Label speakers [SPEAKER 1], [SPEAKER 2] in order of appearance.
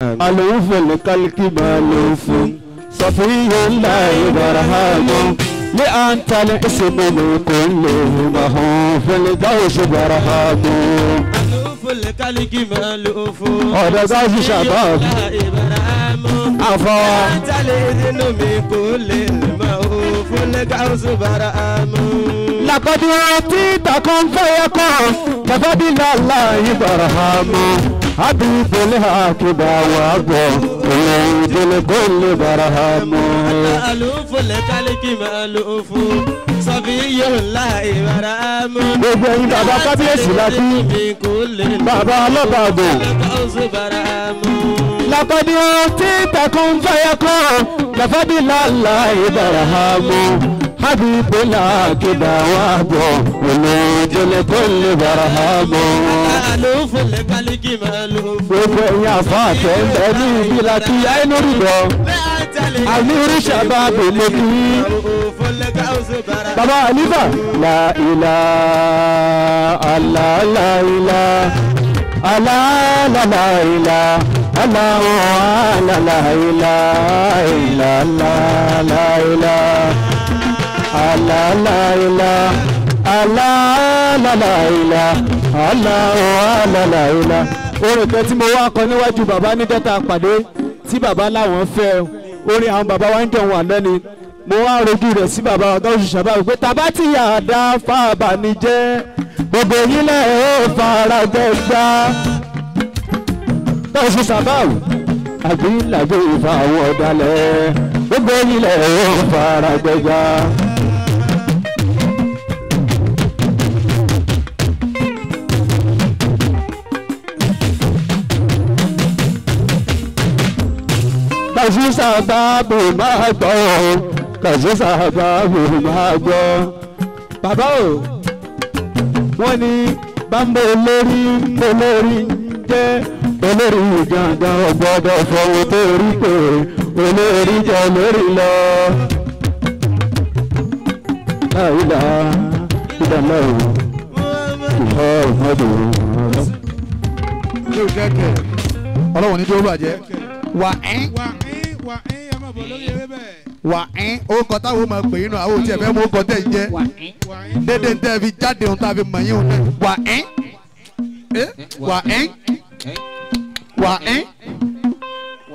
[SPEAKER 1] ألوف الكلك مالوف صفي الله برهام لأنت الاسم من كل ما هو في الجوش برهام
[SPEAKER 2] ألوف الكلك مالوف
[SPEAKER 1] هذا جوش شباب عفوا
[SPEAKER 2] أنت الإذن من كل ما هو في الجوش برهام
[SPEAKER 1] لقد أعطيتكم فيكون كفضل الله برهام حبيب الهاكبا وابو وليد الكل برهام
[SPEAKER 2] ألوف الكلك مألوف صبي الله برهام
[SPEAKER 1] gbogbo ẹ̀yin bàbá kábíyèsí láti bàbá ọlọ́bàgò لقد أعطيتكم فيكون كفضل الله برهام حبيب العاقبة وابو ولود لكل برهام
[SPEAKER 2] ألوف الكلك مألوف
[SPEAKER 1] gbogbo ẹ̀yin àfáà tẹ́ ń bẹ ní ibi láti àìnú rúbọ àmírí ṣàbàbò mo kí bàbá àlífà la ilaha alla la ilaha alla la la ilaha alla la la ilaha illa la la ilaha alla la ilaha alla la la ilaha alla la la ilaha. Orin kan tí mo wá kọ níwájú bàbá níjọ́ tá a pàdé tí bàbá láwọn fẹ́ orin àwọn bàbá wa ń jọ wọn àná ni mo wá rojú rẹ̀ sí bàbá wa gáwùsù sábà pé tàbá tí yàda fàbànújẹ́ gbogbo yín lẹ̀ ó fara gbẹ gbá gáwùsù sábà àbí làgbé ìfà àwọn ọ̀dàlẹ̀ gbogbo yín lẹ̀ ó fara gbẹ gbá. Kàṣí sábàbò máa gbọ́ kàṣí sábàbò máa gbọ́. Bàbá o, wọ́n ní bámbó olórí olórí jẹ́ olórí gangan ọ̀gbọ́dọ̀ fọwọ́ tó rí pé olórí jẹ́ olórí lọ. Láìla ìdáná o, ìfọ̀ ìmọ̀dò.
[SPEAKER 3] Ọlọ́run ní tó bàjẹ́ wà ẹ́ wà ẹ́ orúkọ táwọn máa pè yín nù àwọn òtí ẹ̀ fẹ́ mú orúkọ tẹ̀ ń jẹ́ dédé ń tẹ́ fi jáde ohun tá a fi mọ̀ yín wà ẹ́ wà ẹ́ wà ẹ́.